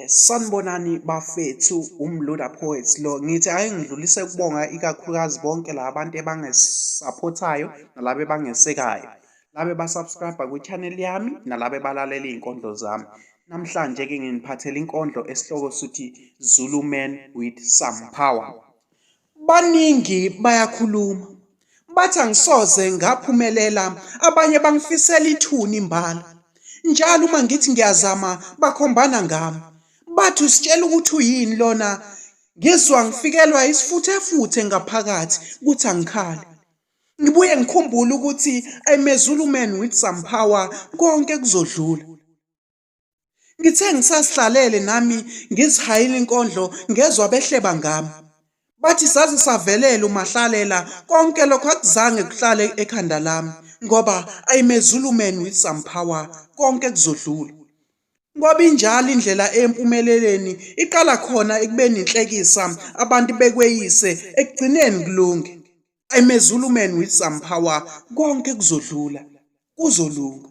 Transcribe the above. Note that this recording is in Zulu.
Sanibonani bafethu, uMluda Poets lo. Ngithi ake ngidlulise ukubonga ikakhulukazi bonke la bantu ebangisaphothayo nalaba ebangesekayo. Laba eba-subscribe kwi-channel yami nalaba ebalalela iy'nkondlo zami. Namhlanje-ke nginiphathele inkondlo esihloko sithi Zulu Man with Some Power. Baningi bayakhuluma bathi angisoze ngaphumelela, abanye bangifisela ithuna imbala. Njalo uma ngithi ngiyazama bakhombana ngami, bathi usitshela ukuthi uyini lona. Ngizwa ngifikelwa isifuthefuthe ngaphakathi kuthi angikhale. Ngibuye ngikhumbule ukuthi I'm a Zulu man with some power, konke kuzodlula. Ngithe ngisazihlalele nami ngizihayile inkondlo ngezwa behleba ngami. Bathi saze savelela umahlalela konke lokho akuzange kuhlale ekhanda lami ngoba I'm a Zulu man with some power konke kuzodlula. Ngoba injalo indlela empumeleleni iqala khona ekubeni inhlekisa abantu bekweyise ekugcineni kulunge. I'm a Zulu man with some power konke kuzodlula kuzolunga.